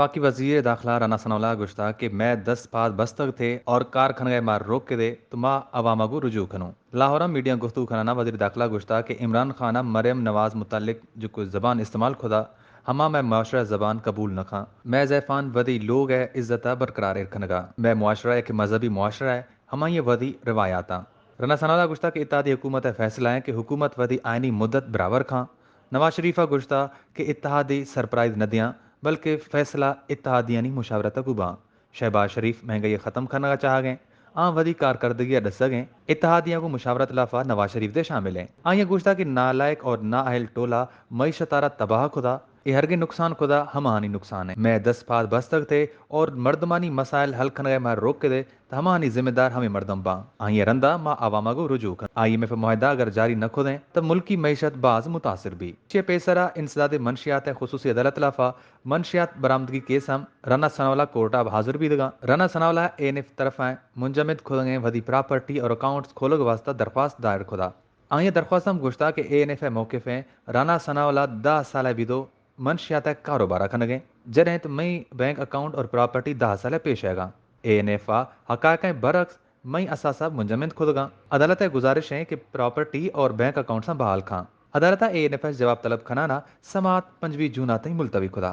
وفاقی وزیر داخلہ رانا ثناء اللہ گوشتا کہ مئے دست پاد بستگ تھے اور کار کھنگئے ما روک دے تو ما عوام ء گوں رجوع کنوں۔ لاہور ء میڈیا گفتگو کنانا وزیر داخلہ گوشتا کہ عمران خان ء مریم نواز متعلق جو کوئی زبان استعمال کھدا ہما مئے معاشرہ زبان قبول نہ کھاں۔ مئے زیفان ودی لوگ ء عزت ء برقرار ایر کھنگا۔ مئے معاشرہ یک مذہبی معاشرہ ء ہمائی ودی روایاتاں۔ رنا ثناء اللہ گوشتا کہ اتحادی حکومت ء فیصلہ ایں کہ حکومت ودی آئینی مدت برابر کھاں۔ نواز شریف ء گوشتا کہ اتحادی سرپرائز نہ دیاں بلکہ فیصلہ اتحادیانی مشاورت ء گوں باں۔ شہباز شریف مہنگائی ء ختم کنگ ء چاہگ ایں، آں ودی کارکردگی ء ڈسگ ایں، اتحادیاں گوں مشاورت لافا نواز شریف دے شامل ایں۔ آئی ء گوشتا کہ نالائق اور نااہل ٹولہ معیشت ء را تباہ کھدا، اے ہرگیں نقصان کھدا ہماہانی نقصان ایں۔ مئے دست پاد بستگ تھے اور مردمانی مسائل حل کنگ ء ما روک دے تو ہماہانی ذمہ دار ہمے مردم باں۔ آئی ء رندا ما عوام ء گوں رجوع کن۔ آئی ایم ایف ء معاہدہ اگر جاری نہ کھدیں تو ملکی معیشت باز متاثر بی۔ چہ پیسرا انسداد منشیات ء خصوصی عدالت لافا منشیات برآمدگی کیس ہم رنا ثناء اللہ کورٹ ء حاضر بیدگاں۔ رنا ثناء اللہ اے این ایف طرفا منجمد کھدگیں ودی پراپرٹی اور اکاؤنٹس کھولگ واسطہ درخواست دائر کھدا۔ آئی ء درخواست ہم گوشتا کہ اے این ایف ء موقف ایں، رانا ثناء اللہ دہ سال ء بیدو منشیات ء کاروبار ء کنگیں، جنیں تو مئی بینک اکاؤنٹ اور پراپرٹی دہ سال ء پیش آیگاں۔ اے این ایف ء حقائق ء برعکس مئی اثاثہ منجمد کھدگاں۔ عدالت ء گزارش ایں کہ پراپرٹی اور بینک اکاؤنٹساں بحال کھاں۔ عدالت ء اے این ایف ء جواب طلب کنانا سماعت پنجوی جون ء تئیں ملتوی کھدا۔